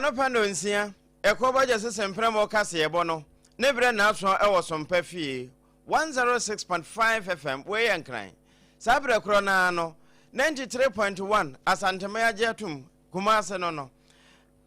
Anɔpa nnɔnsia, ɛkɔ bɔgye sese mprɛmɔ kaseɛbɔ no ne berɛ nnason wɔ Sompa fie, 106.5 FM, wei yɛ Nkran. Saa berɛ korɔ no ara no, 93.1 Asanteman agye atom, Kumase no no.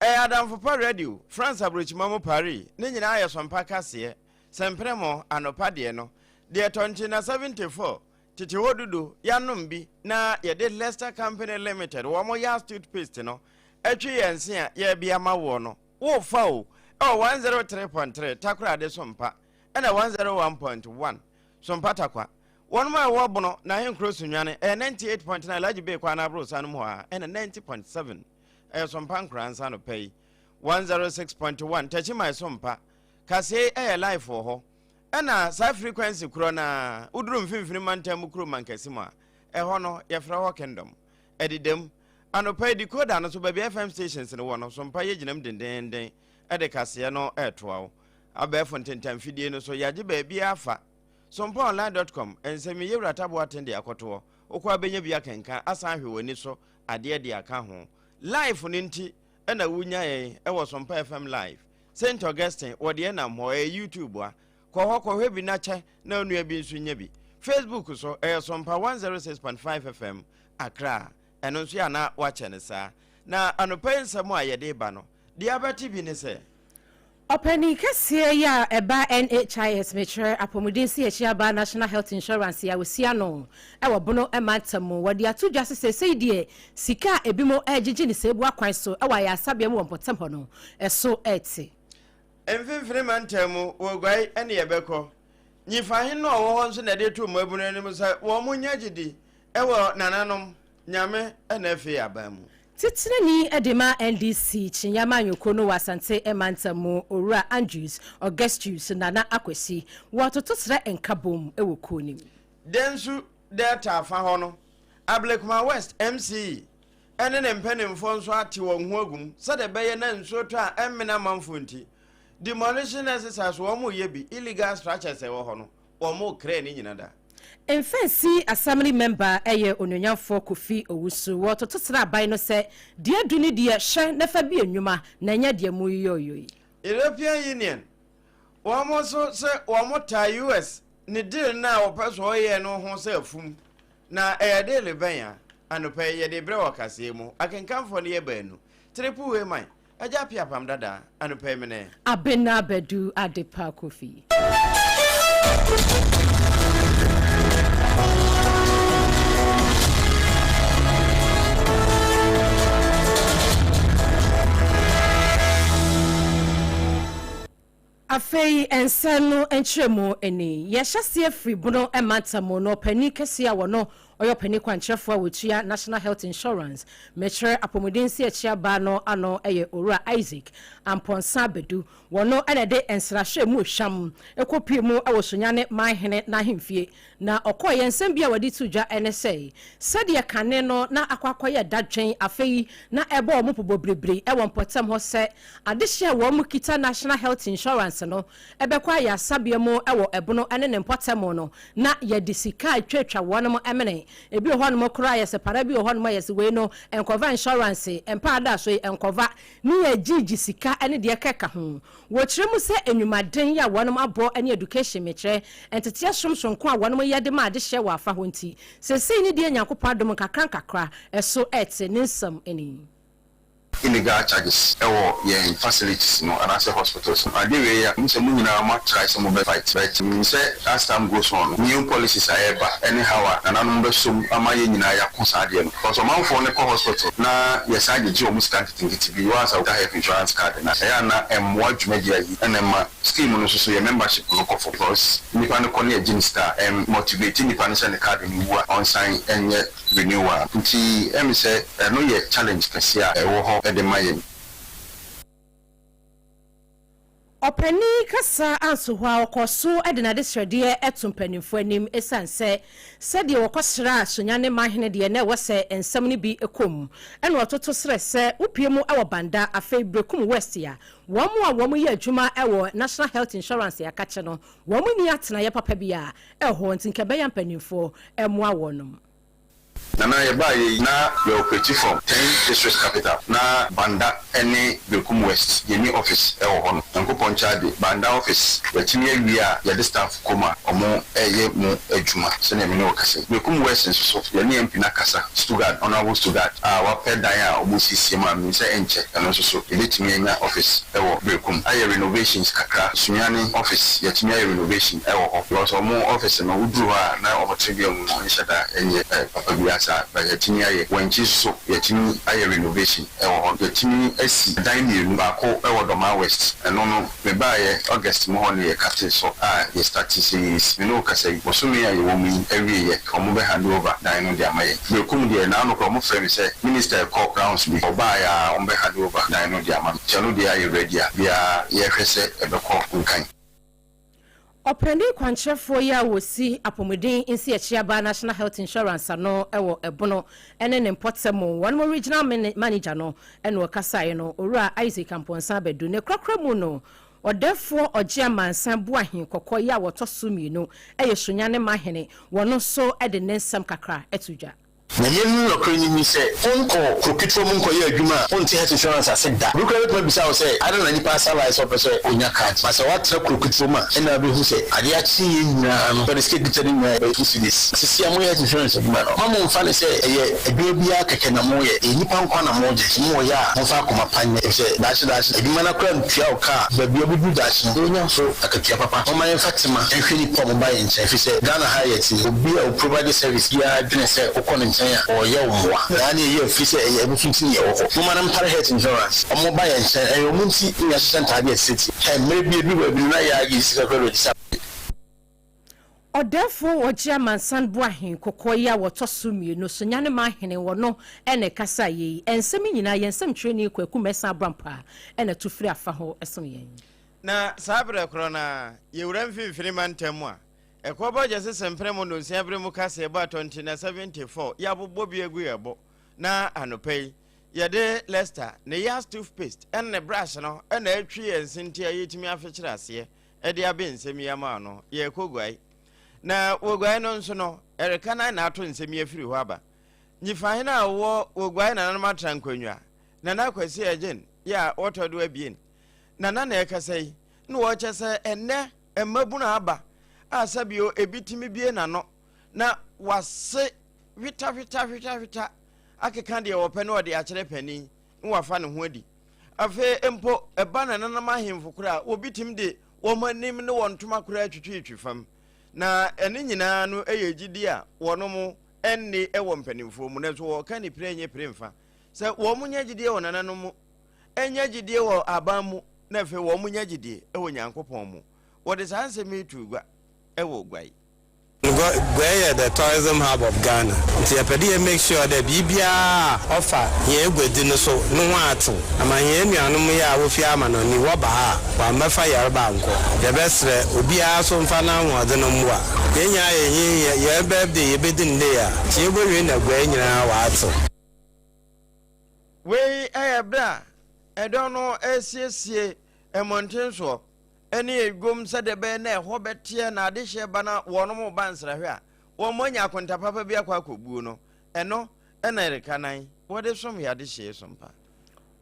Ɛyɛ Adamfo Pa Radio, France aburokyima mu Paris, ne nyinaa yɛ Sompa kaseɛ, sɛmprɛmɔ, anɔpa deɛ no. Deɛ tɔnte na 74, tete hɔ dudo, yɛanom bi, na yɛde Leicester Company Limited wɔn Yas toothpaste no atwi yɛn se a yɛrebi ama woɔ no, worefa o, ɛwɔ 103.3 Takoradi Sompa ɛna 101.1 Sompa Tarkwa. Wɔnom a ɛwɔ Bono na Ahenkuro Sunyani ɛyɛ 98.9 Alhaji Bey kwan no aborosan no mu hɔ a ɛna 90.7 ɛyɛ Sompa Nkoransa anɔpa yi. 106.1 Takyiman Sompa kaseɛ yi ɛyɛ live wɔ hɔ. Ɛna saa frequency korɔ no ara woduru mfimfini mantam mu kuro mankɛse mu a ɛhɔ no yɛfrɛ hɔ Kingdom. Ɛdedam. Anɔpa yi decoder no so baabi FM stations no wɔ no Sompa yɛgyinam dendeenden de kaseɛ no retoa wo. Abɛɛfo ntentamfidie no so yɛagye baabiara afa. Sompaonline dot com, Nsɛm yi Yewura Taboa Aten de akɔtoɔ. Wokɔ a bɛnya bi akenkan asan ahwɛ w'ani so adeɛ de aka ho. Live no nti na wonya yɛn wɔ Sompa FM Live. Saint Augustine wɔ deɛ nam hɔ, ɛyɛ YouTube a. Kɔ hɔ kɔhwɛ bi na kyɛ na onua bi nso nya bi. Facebook so, ɛyɛ Sompa 106.5 FM Accra. Ɛno nso yɛ a na woakyɛ no saa. Na anɔpa yi nsɛm a yɛde reba no, deɛ abɛte bi ne sɛ. Ɔpanin kɛseɛ yi a ɛba NHIS, mekyerɛ apɔmuden nsiakyi aba National Health Insurance a wɔsi ano wɔ Bono mantam mu, wɔde ato dwa sɛ seesei deɛ sika a ebinom regyegye no sɛɛbu akwan so wɔ ayaresabea mu wɔ mpɔtam hɔ no, ɛso rete. Mfimfini mantam mu, wɔguae ne yɛbɛkɔ. Nyifa he no a ɔwɔ hɔ nso na ɛde too mmabunu anim sɛ wɔn nya gyidi wɔ nananom, Nyame na afei aban mu. Titenani de ma NDC Kyinyɛ Amanyɔkuo no wɔ Asante Mantam mu, Owura Andrews Augustus Nana Akwasi, wɔ toto srɛ nkabom wɔ kuo no mu. Densu Delta afa hɔ no, Ablekuma West MCE ne ne mpanimfoɔ nso ate wɔn ho agu mu sɛdeɛ ɛbɛyɛ na nsuo tɔ a ɛmmene amanfoɔ nti, demolition exercise wɔn reyɛ bi, illegal structures a ɛwɔ hɔ no, wɔn rekra ne nyina da. Mfɛnsi Assembly Member yɛ Onuonyamfoɔ Kofi Owusu. Wɔtoto srɛ aban no sɛ, deɛ adu no deɛ, hwɛ na fa bue nnwuma na ɛnyɛ deɛ moreyɔyɔ yi. European Union, wɔn nso sɛ wɔn taa US ne deal no a wɔpɛ sɛ ɔyɛ no ho sɛ afum. Na ɛyɛ deal bɛn a? Anɔpa yi yɛde brɛ wɔ kaseɛ mu. Akenkanfoɔ no yɛ baanu. Triple way man. Agya Appiah Apam Dada, anɔpa yi mene. Abena Badu Adepa Kofi. Afei nsɛm no nkyerɛmu ni. Yɛhyɛ aseɛ firi Bono mantam mu no, ɔpanin kɛseɛ a wɔno ɔyɛ ɔpanin kwankyerɛfoɔ a wɔtua National Health Insurance, mekyerɛ apɔmuden nsiakyiaba no ano yɛ Owura Isaac Amponsah Badu. Wɔno na ɛde nsrahwɛ mu hwam kɔpue mu wɔ Sunyani Manhene n'ahemfie. Na ɔkɔeɛ, nsɛm bi a wɔde too dwa ne sɛ, sɛdeɛ kane no na akɔ akɔyɛ dadwen, afei na ɛbɔ wɔn pobɔ biribiri wɔ mpɔtam hɔ sɛ adehye a wɔkita National Health Insurance no bɛkɔ ayaresabea mu wɔ ɛbono ne ne mpɔtam no, na yɛde sika retwatwa wɔn mene. Ebi wɔ hɔnom koraa a yɛsɛ para bi wɔ hɔnom a yɛse wei no nkɔva insurance, mpa a ada so yi nkɔva, ne yɛgyigye sika ne deɛ ɛkeka ho. Wɔkyerɛ mu sɛ nnwumaden yi a wɔnom abɔ ne education mekyerɛ nteteɛ som sononko a wɔnom yɛ de ma adehyeɛ wɔ afa hɔ nti, seesei ne deɛ Nyankopɔn adom nkakra nkakra ɛso ɛte ne nsam ni. Illegal charges wɔ yɛn facilities no anaasɛ hospitals no. Adeɛ wei a mehu sɛ mo nyinaa mo a try sɛ mo bɛ fight but menim sɛ as time goes on no new policies a ɛreba ne how a nananom bɛsɔ mu ama yɛn nyinaa yɛako saa adeɛ no because ɔmanfoɔ no kɔ hospital na yɛsan gyegye wɔn sika nketenkete bi once a wokita health insurance card no a ɛyɛ a na ɛmmoa dwumadie a yi na ɛma scheme no nso so yɛn membership no kɔ fam because nipa no kɔ ne yɛgye ne sika a ɛm motivate nipa no sɛ ne card no wu a ɔnsan nyɛ renewal nti ɛme sɛ ɛno yɛ challenge kɛseɛ a ɛwɔ hɔ de ma yɛn. Ɔpanin yi kasa anso hɔ ara, ɔkɔɔ so de n'adesrɛdeɛ to mpanimfoɔ anim ɛsiane sɛ sɛdeɛ wɔkɔsraa Sunyani manhene deɛ na ɛwɔ sɛ nsɛm no bi kɔ mu. Ɛna ɔtoto srɛ sɛ wopue mu wɔ Banda, afei Berekum West a wɔn a wɔyɛ adwuma wɔ National Health Insurance akakye no wɔn nni atenaeɛ papa biara ɛhɔ nti nka ɛbɛyɛ a mpanimfoɔ mmoa wɔnom. Nana yɛbaeɛ yi na yɛ operate from 10 district capital, na Banda ne Berekum West yɛnni office wɔ hɔ nom. Nyankopɔn nkyɛ ade, Banda office yɛatumi awie a yɛde staff kɔ mu a ɔmo reyɛ mu adwuma sɛdeɛ me ne wo kasa yi. Berekum West nso so yɛne MP no akasa, Stuttgart, Honourable Stuttgart a wapɛ dan a ɔmo resiesie mu a menim sɛ ɛnkyɛ ɛno nso so yɛbɛtumi anya office wɔ Berekum. Ayɛ renovations kakra, Sunyani office yɛatumi ayɛ renovation wɔ hɔ because ɔmo office no woduru hɔ a na ɔmo tebea mu no nhyɛ da nyɛ papa biara saa but yɛatumi ayɛ. Wankyi nso so yɛatumi ayɛ renovation wɔ hɔ. Yɛatumi asi dan mmienu, baako wɔ Dormaa West, ɛno no mebaeɛ August mu hɔ na yɛkatee so a yɛ startee sɛ yɛresi. Me ne wo kasa yi, bosome a yɛwɔ mu yi awieɛ ɔmo bɛ hand over dan no de ama yɛn. Berekum deɛ naano koraa ɔmo frɛɛ me sɛ minister rekɔ rounds bi, ɔbaeɛ a ɔmo bɛ hand over dan no de ama me. Nti ɛno deɛ ayɛ ready a biara yɛrehwɛ sɛ ɛbɛkɔ nkan. Ɔpanin kwankyerɛfoɔ yi a wɔsi apɔmuden nsiakyiaba National Health Insurance ano wɔ Ɛbono ne ne mpɔtam mu, wɔn regional manager no na ɔkasaeɛ no, Owura Isaac Amponsah Badu. Ne korakora mu no, Ɔdɛɛfoɔ Ɔgye Amansan Boahen Kɔkɔ yi a wɔtɔ so mmienu yɛ Sunyani Mahene, wɔno nso de ne nsɛm kakra to dwa. Na yɛn nɔkorɛ nim ne sɛ, wonkɔ kuro ketewa mu nkɔyɛ adwuma a, wonte health insurance ase da. Obi koraa bɛtumi abisa wo sɛ, adɛn na nnipa asa line sɛ ɔpɛ sɛ ɔnya card? But sɛ woatra kuro ketewa mu a, ɛnna wobɛhu sɛ adeɛ akye yɛn nyinaa no, wɔde sika kita no nyinaa yɛ 2 cedis. Seesei a moyɛ health insurance adwuma no, mma mommfa no sɛ ɛyɛ adwuma biara kɛkɛ na moyɛ. Ɛyɛ nnipa nkwa na mogye. Sɛ moyɛ a, momfa akoma pa nyɛ, efisɛ daakye daakye, adwuma no koraa ntua wo ka a, baabi a wobɛduru daakye no, wobɛnya so akatua papa. Momma yɛmfa tema nhwɛ nnipa a wɔba yɛn nkyɛn, efisɛ Ghana ha a yɛte yi, obi a ɔprovide service biara dwene sɛ wokɔ ne nkyɛn a, ɔreyɛ wo mmoa. Naa ne ɛyɛ afiri sɛ ɛyɛ ɛno so nti na yɛwɔ hɔ. Momma no mpare health insurance. Wɔba yɛn nkyɛn, ɛyɛ wɔn nti na yɛahyehyɛ ntaade a ɛte sɛ ti. Hɛ, mmerɛ bi ɛduru baabi no na yɛ ara yɛyi sika koraa de register. Ɔdɛɛfoɔ Ɔgye Amansan Boahen Kɔkɔɔ yi a wɔtɔ so mmienu, Sonyanema Hene, wɔno na ɛkasaeɛ yi. Nsɛm yi nyinaa, yɛn nsɛmtwerɛni Kwaku Mensah Abrampah na ɛto firi afa hɔ som yɛn. Na saa berɛ korɔ no ara, yɛwura mfimfini mantam mu a, ɛkɔ bɔ gyese sempere mu nnonsia bere mu kaseɛ bɔ atɔnti na 74 yɛabobɔ bi agu yɛn bo. Na anɔpa yi, yɛde Lester, ne Yas toothpaste ne ne brush no na atwi yɛn se nti a yɛtumi afekyere aseɛ de abe nsɛm yi ama no, yɛrekɔ guae. Na wɔ guae no nso no, ɛreka nan na ato nsɛm yi afiri hɔ aba. Nyifahene a ɔwɔ wɔ guae nananom atra nkonnwa, Nana Kwasi Agyen, yɛ a wɔtɔ do abien. Nana na ɛkasa yi, na wɔkyɛ sɛ ɛnnɛ mmabunu aba a sɛbio ebi tumi bie n'ano na wase hweta hweta hweta hweta akeka deɛ wɔpɛ na ɔde akyerɛ panin na wafa ne ho adi. Afei mpo ɛba nananom ahemfo koraa a, obi tumi de wɔn anim ne wɔn ntoma koraa twitwitwi fam. Na ɛne nyinaa no yɛ gyidi a wɔnom nni wɔ mpanimfoɔ mu, nanso wɔka ne pire nye pire mfa. Sɛ wɔn nya gyidie wɔ nananom mu, nya gyidie wɔ aban mu, na afei wɔn nya gyidie wɔ Nyankopɔn mu. Wɔde saa nsɛm yi too gua wɔ Guai. Guai yɛ the tourism hub of Ghana ntsi yɛpɛ dɛ yɛ make sure dɛ biribiara a ɔfa hɛn eguadzi no so no ho atsew ama hɛn enuanom yi a wofi amanɔne wɔba ha a wɔammɛfa yarba annkɔ. Yɛbɛserɛ obiara so mfa n'ahoɔdzen mboa. Hɛn nyinaa yɛnye hɛn birthday yebedzi no dɛ yi a, nkyɛ yebowie na Guai nyinaa ɔatsew. Wei yɛ berɛ a ɛdɔm no resiesie mmɔnten soɔ ne dwom sɛdeɛ ɛbɛyɛ na ɛhɔ bɛteɛ na adehyeɛ ba na wɔnom reba nsrahwɛ a, wɔanya akonta papa bi akɔ akɔbuo no, ɛno na ɛreka nan wɔde som yɛ adehyeɛ som pa.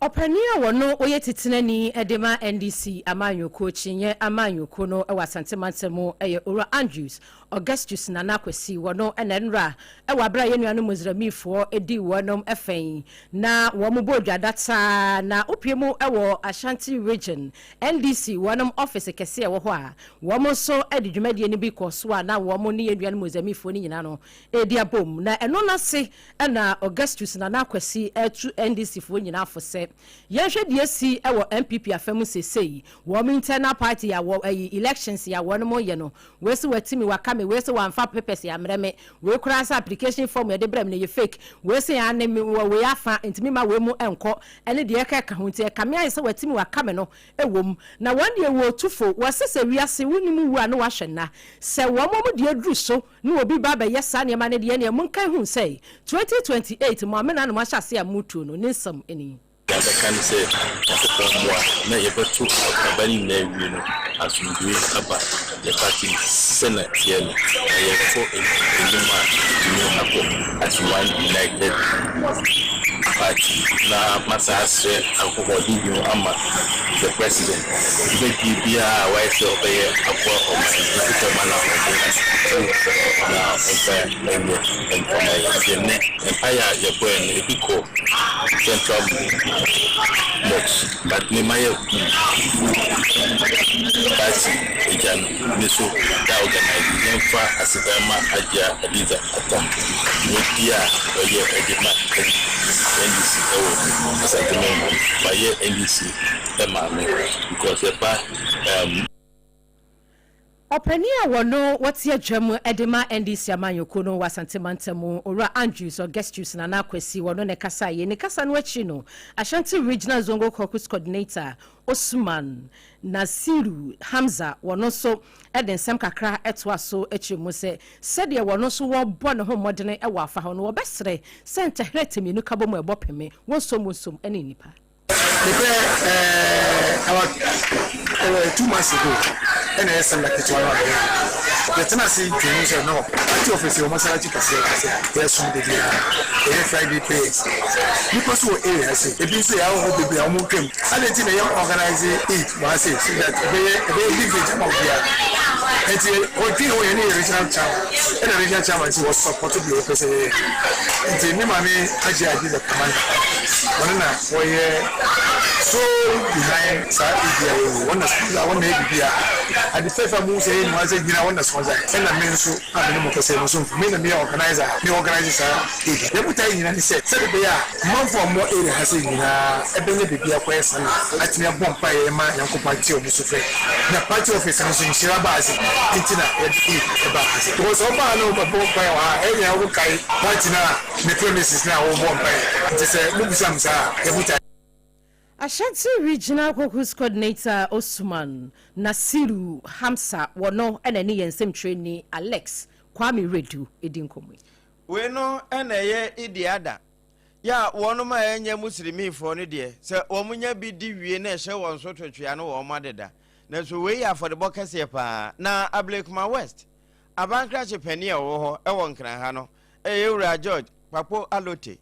Ɔpanin a wɔno ɔyɛ titenani de ma NDC amanyɔkuo Kyinyɛ amanyɔkuo no wɔ Asante mantam mu yɛ Owura Andrews Augustus Nana Kwasi. Wɔno na nnora wɔ aberɛ a yɛn nuanom Muslimfoɔ dii wɔnom fɛ yi na wɔn bɔɔ dwa dataa na wopue mu wɔ Ashanti Region NDC wɔnom office kɛseɛ ɛwɔ hɔ a wɔn nso de dwumadie no bi kɔɔ so a na wɔn ne yɛn nuanom Muslimfoɔ no nyinaa no redi abom na ɛno no ase na Augustus Nana Akwasi retu NDC foɔ nyinaa fo sɛ yɛnhwɛ deɛ asi wɔ NPP afa mu seesei, wɔn internal party a wɔ ayi elections a wɔn yɛ no, wei se wati me waka me, wei se wamfa papers ammrɛ me, wei koraa sɛ application form yɛde brɛ me no yɛ fake, wei se aane me wɔ wei afa nti me ma wei mu nkɔ ɛne deɛ ɛka ɛka ho nti ɛkame ayɛ sɛ wati me waka me no wɔ mu. Na wɔn deɛ wɔretu fo, wɔse sɛ wiase wonim wu a ne wahwɛ nna, sɛ wɔn wɔn deɛ duru so ne obi ba bɛyɛ saa nneɛma no deɛ, ɛneɛ monkae hu sɛ 2028 mo amena na moahyɛ aseɛ a moretuo no, ne nsɛm ni. Yɛabɛka ne sɛ Nyankopɔn mmoa na yɛbɛto aba no nyinaa awie no, asomdwoe aba yɛ party mu sɛnea ɛteɛ no, na yɛkɔ anim a yɛtumi akɔ as one united party. Na masan asrɛ ahoɔden bio ama the president, dwumadie biara a wayɛ sɛ ɔbɛyɛ aboa ɔman no, Nyankopɔn mma no ahoɔden akokoduro na ɔmfa nyɛ mfa ma yɛn. Nti ɛnnɛ mpaeɛ a yɛbɔeɛ no ebi kɔ Central Mosque but me mayɛ party agya no me so da organise yɛmfa aseda mma Hajia Hadiza Atta dwumadie a ɔyɛ de ma NDC ɛwɔ Asante Mangu wayɛ NDC maame because ɛba um. Ɔpanin a wɔno wɔte adwam de ma NDC amanyɔkuo no wɔ Asante mantam mu, Owura Andrews Augustus Nana Akwasi, wɔno na ɛkasaeɛ. Ne kasa no akyi no, Ashanti Regional Zongo Caucus Coordinator, Osman Nasiru Hamza, wɔno nso de nsɛm kakra toaa so kyerɛ mu sɛ, sɛdeɛ wɔno nso wɔrebɔ ne ho mmɔdene wɔ afa hɔ no, wɔbɛsrɛ sɛ ntɛhrɛtɛ mmienu ka bɔ mu a ɛbɔ peme, wɔnsom wɔnsom ne nnipa. Mepɛ ɛɛ about ɛɛ 2 months ago, ɛna ɛyɛ sɛm na ketewa no abɛyɛ. Yɛtena ase dwen ho sɛ no party office wɔ masalachi kɛseɛ kɛseɛ a yɛsom de biara, yɛyɛ Friday prayers, nipa so wɔ area ase, ebi nso yɛ ahɔho bebree a wɔn twam adi, nti na yɛ organize Eid wɔ ase so that ɛbɛyɛ big ama obiara. Nti ɔdwen ho, yɛne yɛ regional chairman, ɛna regional chairman nso wɔ support deɛ wɔpɛ sɛ yɛyɛ. Nti me maame agye agye the commander, wɔne na wɔyɛ so behind saa Eid a yɛwɔ. Wɔn na sponsor, wɔn na yɛ biribi a ade fɛfɛ mu sɛ yɛ nyinaa sɛ gyina, wɔn na sponsor. Ɛna me nso a me ne mo kɛsɛ mo so me na meyɛ organizer, me organize saa Eid. Yɛn botae nyinaa ne sɛ sɛde bɛyɛ a amanfo a wɔwɔ area ha sɛ nyinaa ɛbɛnya biribi akɔyɛ sana atumi abɔ mpaeɛ ma Nyankopɔn atie wɔn so frɛ, na party office no nso nhyira ba ase. Nti na yɛde Eid ɛba ase, because ɔbaa na ɔbɛbɔ mpaeɛ wɔ ha, ɛyɛ nyinaa wɔkae party no a ne premises na wɔbɔ mpaeɛ. Nti sɛ mobisa me saa a, yɛbotae. Ashanti Regional Caucus Coordinator Osman Nasiru Hamsa, wɔno ɛna ne yɛn nsɛmtwerɛni Alex Kwame Redu edi nkɔmmɔ yi. Wei no ɛna ɛyɛ Idi Ada yɛ a wɔnom a ɛnyɛ Muslimifoɔ no deɛ, sɛ wɔn nya bi di wie na ɛhyɛ wɔn so totwea no, wɔn adeda. Nanso wei yɛ afɔrebɔ kɛseɛ paa. Na Ablekuma West abankrakye panin a ɔwɔ hɔ ɛwɔ Nkran ha no ɛyɛ Wura George Kpakpo Alote,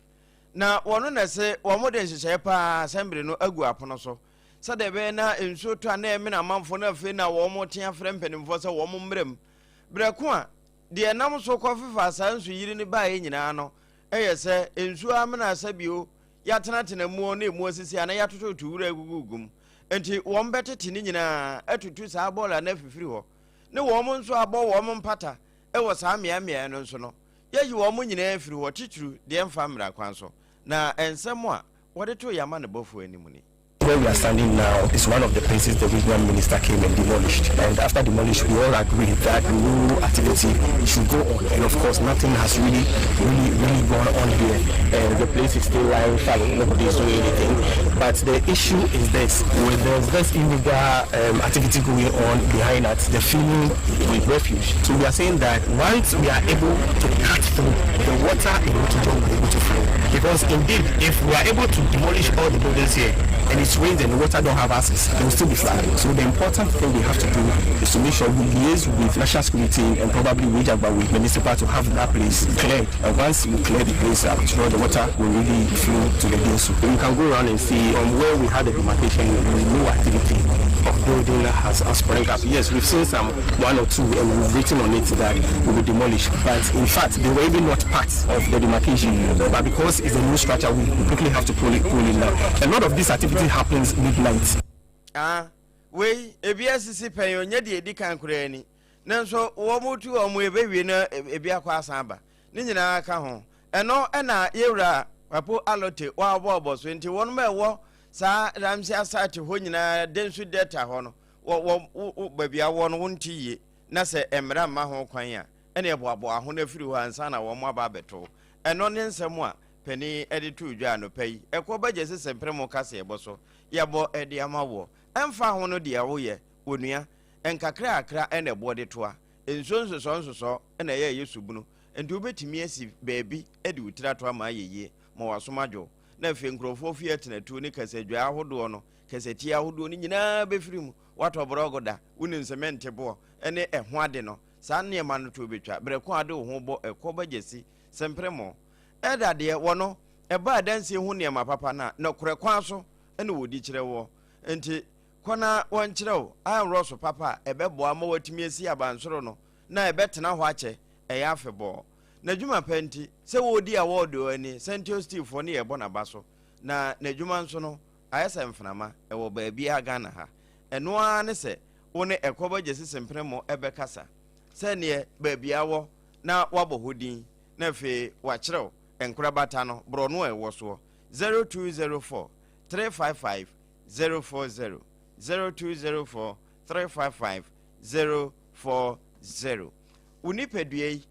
na wɔn na ɛsɛ wɔn de nhyehyɛeɛ paa assembly no agu apono so sɛdeɛ ɛbɛyɛ na nsuo tɔ a na ɛmena amanfoɔ no. Afei na wɔn te afrɛ mpanimfoɔ sɛ wɔn mmerɛ mu berɛ ko a deɛ nam so kɔfefa saa nsuyiri no baeɛ nyinaa no, ɛyɛ sɛ nsuo amena sɛ bio yɛatenatena muo na emu asisi a na yɛatototo wura agugugu mu. Nti wɔn bɛtete ne nyinaa atutu saa bɔɔla no afifiri hɔ, ne wɔn nso abɔ wɔn mpata ɛwɔ saa mmeammea no nso no, yɛyi wɔn nyinaa afiri hɔ, titiri deɛ mfa mmara kwan so. Na nsɛm a wɔde to yɛama ne bɔfoɔ anim ni. Where we are standing now is one of the places the regional minister came and demolished. And after demolish, we all agreed that no activity should go on. And of course, nothing has really, really, really gone on here. And the place is still lying fallow. Nobody is doing anything. But the issue is this: with there's this illegal activity going on behind us, the filling with refuse. So we are saying that once we are able to cut through, the water in Rotujo will be able to flow. Because indeed, if we are able to demolish all the buildings here, and it's rains and the water don't have access, they will still be flooding. So the important thing we have to do is to make sure we liaise with national security and probably Weija with municipal to have that place cleared. And once we clear the place up, sure the water will really flow to the Densu. You can go around and see from where we had the demarcation, no activity of building has sprung up. Yes, we've seen some one or two and we've written on it that will be demolished. But in fact, they were even not part of the demarcation. But because it's a new structure, we quickly have to pull it down. A lot of this activity happens midnight. Ah, wei ebi asisi pɛn, onye deɛ edi kan koraa ni, nanso wɔn tu wɔn ebewie na ebi akɔ asan aba ne nyinaa ka ho. Ɛno ɛna yɛwura Papo Alote wɔabɔɔbɔ so. Nti wɔn a ɛwɔ saa Ramsey asate hɔ nyinaa, Densu Delta hɔ no, wɔ wɔ baabi a wɔ no, wɔn ti yie na sɛ mmara mma ho kwan a, ɛna ɛboaboa ho no afiri hɔ ansa na wɔn aba abɛto. Ɛno ne nsɛm a panin ɛde to dwa anɔpa yi. Ɛkɔ bɛgye sɛ mpere kaseɛ bɔ so yɛbɔ ɛde ama wɔ ɛmfa ho no deɛ woyɛ onua nkakrakra, ɛna ɛboɔ de toa nsuo nsosɔ nsosɔ, ɛna ɛyɛ subunu. Nti wobɛtumi asi baabi de wo tiri ato ama ayɛ yie ma wasom adwo. na afei nkurɔfoɔ fie atenatuo ne kasadwaa ahodoɔ no, kasatia ahodoɔ no nyinaa bɛfiri mu. Woatɔ borɔgo da, wonim semɛnte boɔ ne ɛho ade no, saa nneɛma no to bɛtwa berɛ ko a wode wo ho bɔ ɛkɔ bagyasi sempremo. Ɛda deɛ, wɔno, ɛba adansie ho nneɛma papa no a, nɔkorɛ kwan so na wɔdi kyerɛ woɔ. Enti, kɔ na wɔnkyerɛ wo iron rods papa a ɛbɛboa ma woatumi asi abansoro no na ɛbɛtena hɔ akyɛ, ɛyɛ afebɔɔ. N'adwuma pa nti, sɛ wɔredi awɔɔde o ani, Sɛntio Steelfoɔ ne yɛrebɔ n'aba so. Na n'adwuma nso no, ayɛ sɛ mframa, ɛwɔ baabiara Ghana ha. Ɛno ara ne sɛ wo ne Ɛkɔba Gyasi Sempremo bɛkasa sɛ neɛ baabi a wɔ na woabɔ hɔ din na afei wakyerɛ wo nkorabata no borɔno a ɛwɔ soɔ, 0204 355 040, 0204 355 040. Wo nipadua yi,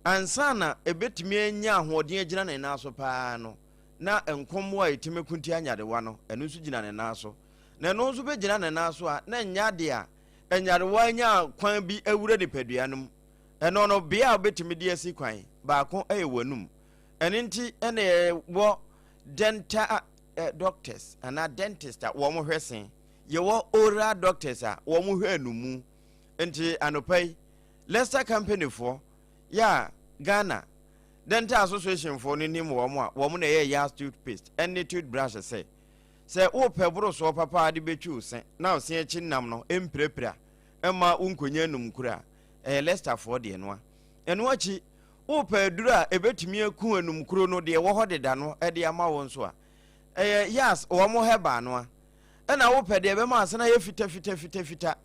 ansa na ɛbɛtumi anya ahoɔden agyina ne nan so paa no, na nkɔmmoa a ɛtumi ko tia nyarewa no, ɛno nso gyina ne nan so. Na ɛno nso bɛgyina ne nan so a, na ɛnyɛ adeɛ a nyarewa anya kwan bi awura nipadua no mu. Ɛno no, bea a wobɛtumi de asi kwan baako yɛ w'anum. Ɛno nti na yɛwɔ dental doctors anaa dentist a wɔhwɛ se. Yɛwɔ oral doctors a wɔhwɛ anumu. Nti anɔpa yi, Leicester Company foɔ yɛ a Ghana Dental Association foɔ no nim wɔn a wɔn na ɛyɛ Yas toothpaste ɛne toothbrush sɛ, sɛ wopɛ borosoɔ papa de bɛtwi wo se na wo se akyi nam no mpirapira mma wo nkonya anum kuro a, ɛyɛ Leicester foɔ deɛ noa. Ɛno akyi, wopɛ aduro a ɛbɛtumi aku anum kuro no deɛ ɛwɔ hɔ deda no de ama wo nso a, ɛyɛ Yas wɔn herbal noa. Ɛna wopɛ deɛ ɛbɛma asene ayɛ fitafitafitafita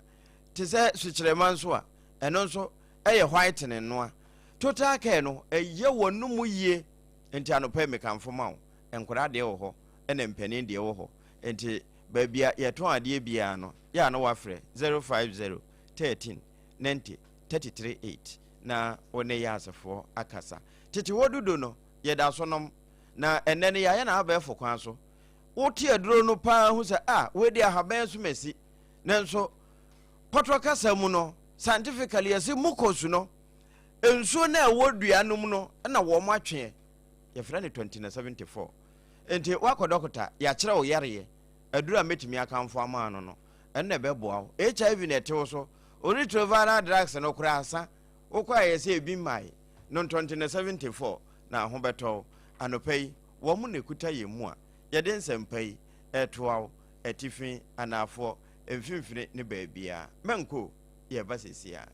te sɛ sukyerɛma nso a, ɛno nso ɛyɛ whitening noa. Total care no, ɛyɛ w'anum yie. Nti anɔpa yi mekamfo ma wo. Nkwadaa deɛ wɔ hɔ, ɛna mpanin deɛ wɔ hɔ. Nti baabi a yɛtɔn adeɛ biara no, yɛ a na wafrɛ 050 13 90 33 8 na wo ne Yaasefoɔ akasa. Tete hɔ dudo no, yɛda so nom. Na ɛnnɛ no yɛayɛ no abɛɛfo kwan so. Wote aduro no paa hu sɛ, ah, wei deɛ ahaban asumasi. Nanso pɔtɔ kasa mu no, scientifically yɛse mucus no, nsuo no a ɛwɔ dua no mu no na wɔn atweɛ. Yɛfrɛ no 2074. Nti woakɔ dɔkota, yɛakyerɛ wo yareɛ, aduro a mɛtumi akamfo ama no no, ɛno na ɛbɛboa wo. HIV na ɛte wo so, retroviral drugs no koraa asa, wokɔ a ɛyɛ sɛ ebi mmae, no 2074 na ho bɛtɔ wo. Anɔpa yi, wɔn na ɛkuta yɛn mu a yɛde nsɛmpa yi ɛretoa wo atifi, anaafoɔ, mfimfini ne baabiara. Mɛnkɔ o, yɛreba seesei ara.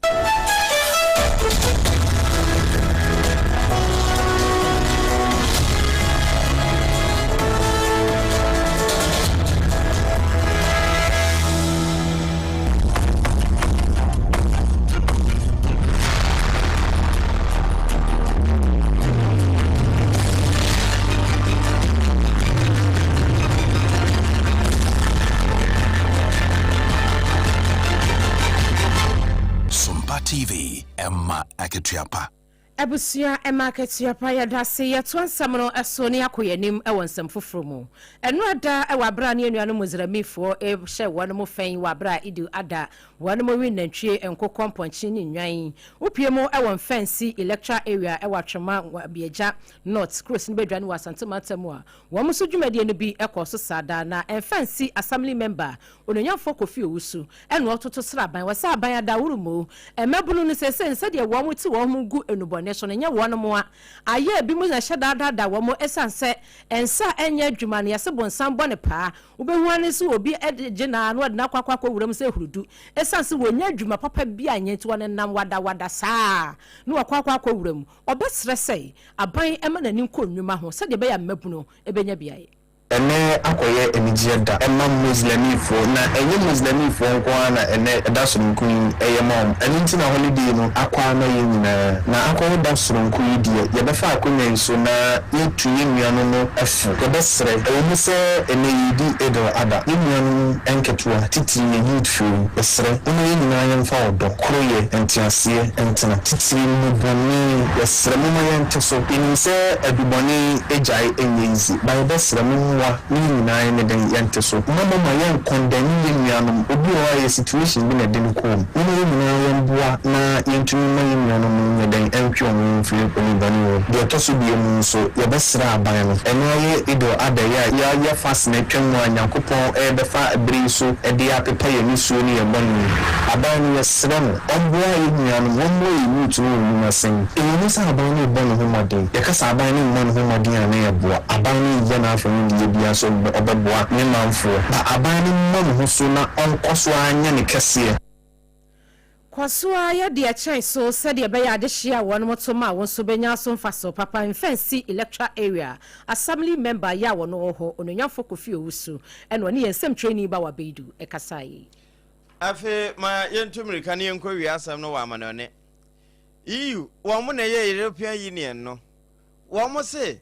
Sompa TV, ɛma akatua pa. Abusua ɛma akatua pa. Yɛdase. Yɛtoa nsɛm no so na yɛakɔ yɛn anim wɔ nsɛm foforɔ mu. Ɛno ada wɔ aberɛ a ne anuanom Muslimfoɔ rehyɛ wɔn mo fɛn wɔ aberɛ a Idil Adha wɔn mo we nantwie, nkokɔ, mpɔnkye ne nnwan. Wopue mu wɔ Mfɛnsi Electoral Area wɔ Atwema Nwabiagya North kuro sini badwa no wɔ Asante mantam mu a wɔn nso dwumadie no bi kɔɔ so saa da na Mfɛnsi Assembly Member Onuonyamfoɔ Kofi Owusu na ɔtoto sraban wɔ sɛ aban adaworo mu mmabunu no seesei no sɛdeɛ wɔn te wɔn ho gu nnubɔne so no nyɛ wɔn a ayɛ ebinom na ɛhyɛ da daadaa wɔn ɛsiane sɛ nsa a ɛnyɛ adwuma no yɛse bonsam bɔ no paa wobɛhu ara ne sɛ obi de gye no ara na ɔde no akɔ akɔ akɔ wuram sɛ hurudu ɛsiane sɛ wɔnnya adwuma papa bi anyɛ nti wɔnenam wadawada saa na wɔakɔ akɔ akɔ wuram. Ɔbɛsrɛ sɛ aban mma n'ani nkɔ nnwuma ho sɛdeɛ ɛbɛyɛ a mmabunu bɛnya bi ayɛ. Ɛnnɛ akɔyɛ anigyeɛ da ma Muslimifoɔ, na ɛnyɛ Muslimifoɔ nko ara na ɛnnɛ ɛda sononko yi yɛ ma wɔn. Ɛno nti na holiday no akɔ ama yɛn nyinaa. Na akɔyɛ da sononko yi deɛ, yɛbɛfa akwanya yi so na yɛatu yɛn nuanom no fo. Yɛbɛsrɛ, ɛwɔ mu sɛ ɛnnɛ yɛredi Eid al-Adha, yɛn nuanom nketewa, titiri yɛn youthfoɔ yi, yɛsrɛ, momma yɛn nyinaa yɛmfa ɔdɔ, koroyɛ, nteaseɛ ntena. Titiri nnubɔne, yɛsrɛ momma yɛnte so. Yɛnim sɛ adubɔne gyae nyɛ easy, but yɛbɛsrɛ momma. Yɛmmoa na yɛn nyinaa yɛnyɛ dɛn? Yɛnte so. Mma momma yɛn condemn yɛn nuanom. Obi wɔ hɔ a ɛyɛ situation bi na ɛde no kɔɔ mu. Momma yɛn nyinaa yɛmmoa na yɛntumi mma yɛn nuanom no nyɛ dɛn? Ɛntwe wɔn ho mfiri onibɔne mu. Deɛ ɛtɔ so bio mu nso, yɛbɛsrɛ aban no. Ɛno ara yɛ Eid al-Adha yi a yɛayɛ fast na atwa mu a Nyankopɔn rebɛfa bere yi so de apepa yɛn nisuo ne yɛn bɔne yi. Aban no, yɛsrɛ no, ɔmmoa yɛn nuanom, wɔmmoa yɛn youth no wɔ nnwuma sɛn. Ɛwɔ mu sɛ aban no rebɔ ne ho mmɔden, yɛka sɛ aban no mmɔ ne ho mmɔden a na yɛboa. Aban no reyɛ n'afa mu deɛ biara sɛ ɔbɛboa ne manfoɔ. But aban no mmɔ ne ho so na ɔnkɔ so ara nyɛ ne kɛseɛ. Kɔ so ara yɛ deɛ ɛkyɛn so sɛdeɛ ɛbɛyɛ a adehyeɛ a wɔnom to ma wo nso bɛnya so mfasoɔ papa mfa nsi Electoral Area Assembly Member yɛ a wɔno wɔ hɔ, Onuonyamfoɔ Kofi Owusu ɛna ɔne yɛn nsɛmtwerɛni Bawa Beidu ɛkasaeɛ yi. Afei ma yɛntu mmirika na yɛnkɔwie asɛm no wɔ amanɔne. EU, wɔn na ɛyɛ European Union no, wɔn se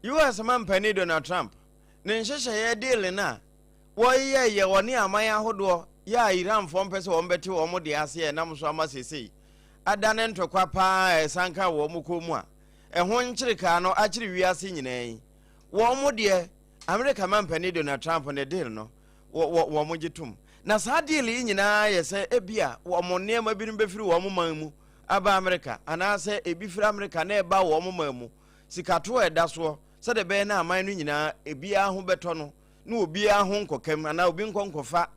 US mampanin Donald Trump ne nhyehyɛeɛ deal no a wɔyɛ yɛ wɔne aman ahodoɔ yɛ a Iranfoɔ mpɛ sɛ wɔn bɛte wɔn deɛ ase a ɛnam so ama seesei adane ntɔkwa paa a ɛsan ka wɔn kɔn mu a ɛho nkyerekaa no akyere wiase nyinaa yi. Wɔn deɛ Amerika mampanin Donald Trump ne deal no wɔ wɔn gye tom. Na saa deal yi nyinaa yɛ sɛ ebia wɔn nneɛma binom bɛfiri wɔn man mu aba Amerika anaasɛ ebi firi Amerika na ɛba wɔn man mu. Sikatoɔ a ɛda soɔ sɛdeɛ ɛbɛyɛ na aman no nyinaa ebiara ho bɛtɔ no na obiara ho nkɔkam anaa obi nkɔ nkɔfa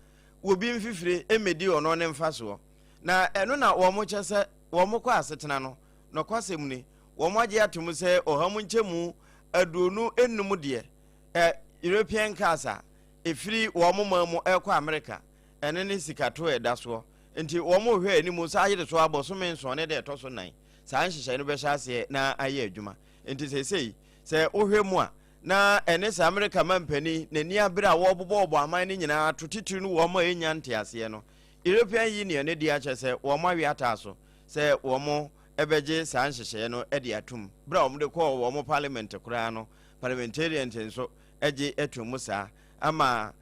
obi mfifire mmɛdi ɔno ne mfasoɔ. Na ɛno na wɔn kyɛ sɛ wɔn kɔ asetena no. Nɔkwasɛm ni, wɔn agye atom sɛ ɔha mu nkyɛmu 25 deɛ ɛ European cars a ɛfiri wɔn man mu ɛrekɔ Amerika, ɛno ne sikato a ɛda soɔ. Nti wɔn rehwɛ anim sɛ ayere so ara bosome nson ne da ɛtɔ so nan, saa nhyehyɛe no bɛhyɛ aseɛ na ayɛ adwuma. Nti seesei sɛ wohwɛ mu a, na ɛne sɛ Amerika mampanin n'ani abere a wɔrebobɔbɔ aman no nyinaa to, titiri no wɔn a ɛnnya nteaseɛ no. European Union no deɛ akyerɛ sɛ wɔn awe ataa so sɛ wɔn bɛgye saa nhyehyɛeɛ no de atom. Berɛ a wɔde kɔɔ wɔn parliament koraa no, parliamentarians nso gye toom mu saa ama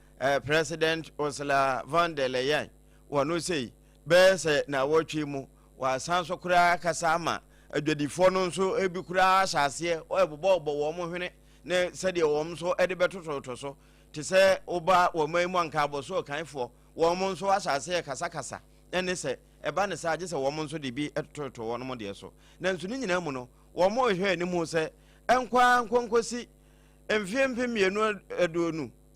President Ursula von der Leyen wɔ no sei bɛyɛ sɛ naawɔtwe mu wɔasan so koraa kasa ama adwadifoɔ no nso bi koraa ahyɛ aseɛ ɛbobɔbɔ wɔn hwene ne sɛdeɛ wɔn nso de bɛtototo so te sɛ woba wɔn man mu anka abɔso ɔkanfoɔ wɔn nso ahyɛ aseɛ kasakasa ɛne sɛ ɛba ne saa gye sɛ wɔn nso de bi tototo wɔn deɛ so. Nanso ne nyinaa mu no wɔn rehwɛ anim sɛ ɛnkɔ ara nkɔnkɔsi mfeɛ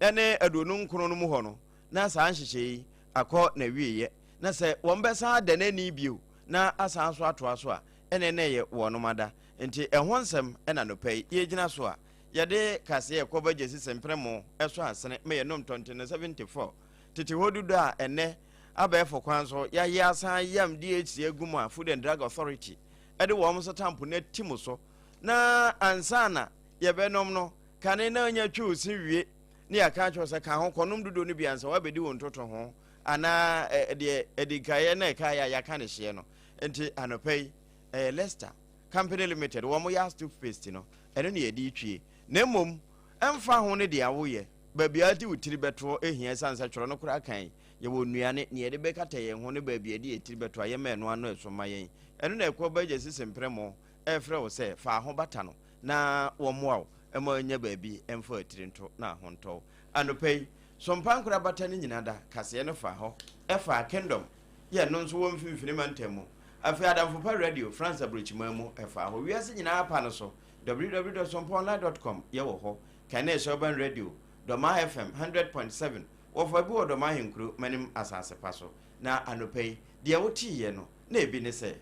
2029 no mu hɔ no, na saa nhyehyɛeɛ yi akɔ n'awieeɛ, na sɛ wɔbɛsan ada n'ani bio na asan so atoa so a, ɛnneɛ na ɛyɛ wɔnom ada. Nti ɛho nsɛm na anɔpa yi yɛgyina so a yɛde kaseɛ ɛkɔ ba gyesi sɛmprɛmo ɛso asene ma yɛnom tɔnte no 74 tete hɔ dudu a ɛnnɛ abɛɛfo kwan so yɛayɛ asan yam DHC agu mu a Food and Drug Authority ɛde wɔn stamp no ati mu so na ansa na yɛbɛnom no, kane na ɔnya twi wo se wie ne yɛaka akyerɛ sɛ ka ho kɔnom dodoɔ no bi ansa woabɛdi wo ntoto ho anaa deɛ adinkaeɛ na ɛkaeɛ a yɛaka ne hyeɛ no. Nti anɔpa yi ɛyɛ Leicester Company Limited wɔn yɛ toothpaste no, ɛno ne yɛde twie. Na mmom ɛmfa ho ne deɛ woyɛ, baabi a de wo tiri bɛtoɔ ɛhia, ɛsiane sɛ twerɛ no koraa kan yɛwɔ nnuane ne yɛde bɛkata yɛn ho ne baabi a yɛde yɛn tiri bɛto a yɛma ɛno ano ɛso ma yɛn. Ɛno na ɛkɔ bɛgye sisi mprɛmo ɛrefrɛ wo sɛ fa ho bata no na wɔmmoa wo ma nya baabi mfa atiri nto na ho ntɔ wo. Anɔpa yi, Sompa Nkorabata no nyina da kaseɛ no faa hɔ, ɛfaa Kingdom, yɛ ɛno nso wɔ Mfimfini Mantam mu. Afei Adamfo Pa Radio, France Aburokyiman mu, ɛfaa hɔ. Wiase nyinaa pa no so, www.sompaonline.com, yɛwɔ hɔ. Kane Urban Radio, Dɔmaa FM 100.7, wɔfa bi wɔ Dɔmaa Ahenkuro, Manim asase pa so. Na anɔpa yi, deɛ woteeɛ no, na ebi ne sɛ.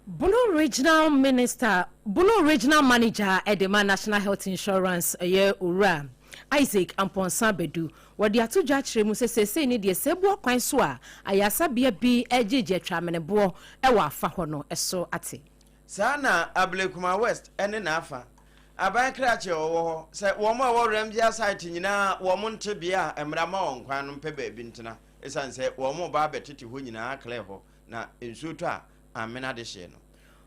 Bono Regional Minister, Bono Regional Manager de ma National Health Insurance yɛ Owura Isaac Amponsah Badu. Wɔde ato dwa akyerɛ mu sɛ seesei ne deɛ sɛ ɛboa kwan so a ayaresabea bi regyegye atwameneboɔ wɔ afa hɔ no so ate. Saa na Ablekuma West ne n'afa aban krakye a ɔwɔ hɔ sɛ wɔn a wɔwɔ Ramsar site nyinaa wɔn nte bea a mmara ma wɔn kwan no mpɛ baabi ntena esiane sɛ wɔn reba abɛtete hɔ nyinaa aklɛ hɔ na nsuo tɔ a amena adehyeɛ no.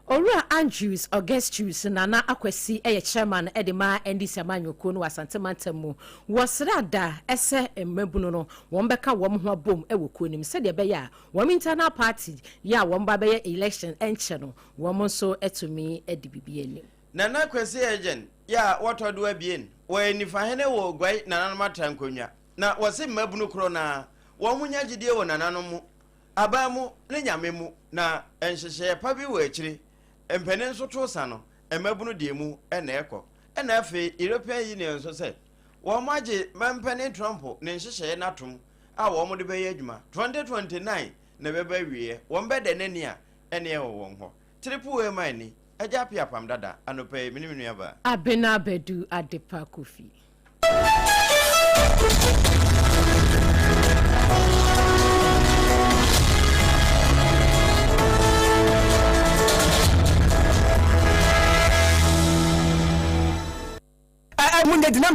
Owura Andrews Augustus Nana Akwasi yɛ Chairman de ma NDC amanyɔkuo no wɔ Asante mantam mu. Wɔ srada sɛ mmabunu no wɔn bɛka wɔn ho abom wɔ kuo no mu sɛdeɛ ɛbɛyɛ a wɔn internal party yɛ a wɔn ba bɛyɛ election nkyɛ no wɔn nso atumi adi biribi anim. Nana Kwesi Agyen yɛ a wɔtɔ do abien, wɔyɛ Nifahene wɔ Oguai nananom atra nkonnwa, na wɔse mmabunu korɔ no ara, wɔn nya gyidie wɔ nananom mu, aban mu ne Nyame mu, na nhyehyɛeɛ pa bi wɔ akyire, mpanin nso to sa no, mmabunu deɛ mu na ɛkɔ. Ɛna afei European Union nso sɛ wɔn agye mampanin Trump ne nhyehyɛeɛ no atom a wɔn de bɛyɛ adwuma, 2029 na ɛbɛba awieɛ, wɔn bɛda n'ani a ɛneɛ wɔ wɔn hɔ. Triple A man ni, Agya Appiah Apam Dada, anɔpa yi me ne me nua baa. Abena Badu Adepa Kofi. Ɛ ɛ mo nyɛ dinam.